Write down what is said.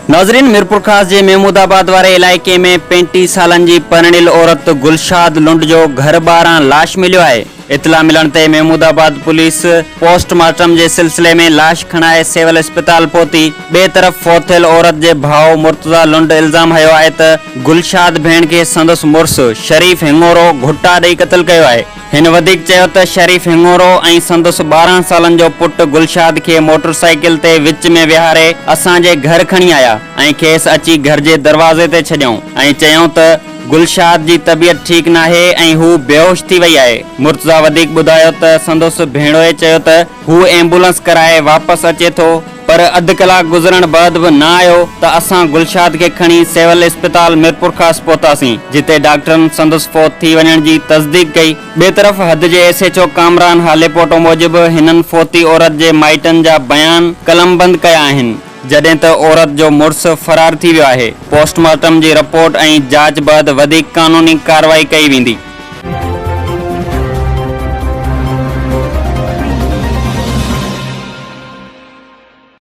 ناظرين ميرپورخاص جي محمود آباد واري علائقي ۾ 35 سالن جي پرڻيل عورت گلشاد لنڊ جو گهر ٻاهران لاش مليو آهي. اطلاع ملڻ تي محمود آباد پوليس پوسٽ مارٽم جي سلسلي ۾ لاش کڻائي سول اسپتال پهتي. ٻئي طرف فوت ٿيل عورت جي ڀاء مرتضيٰ لنڊ الزام هنيو آهي ته گلشاد ڀيڻ کي سندس مڙس شريف هڱورو گهٽا ڏئي قتل ڪيو آهي. هن وڌيڪ چيو ته شريف هڱورو ۽ سندس 12 سالن جو پٽ گلشاد کي موٽر سائيڪل تي وچ ۾ ويهاري اسان جي گهر کڻي آيا ۽ کيس اچي گهر جي دروازي تي ڇڏيائون ۽ چيائون ته گلشاد جي طبيعت ٺيڪ ناهي ۽ هو بيهوش ٿي وئي آهي. مرتضيٰ وڌيڪ ٻڌايو ته سندس ڀيڻوئي چيو ته هو ايمبولنس ڪرائي واپس اچي ٿو پر اڌ ڪلاڪ گذرڻ بعد به نه آيو ته اسان گلشاد کي کڻي سول اسپتال ميرپورخاص پهتاسين جتي ڊاڪٽرن سندس فوت ٿي وڃڻ جي تصديق ڪئي. ٻئي طرف حد جي S H O Kamran Halepoto موجب هنن فوتي عورت جي مائٽن جا بيان قلمبند ڪيا آهن جڏهن ته عورت جو مڙس فرار ٿي ويو آهي پوسٽ مارٽم جي رپورٽ ۽ جاچ بعد وڌيڪ قانوني ڪارروائي ڪئي ويندي.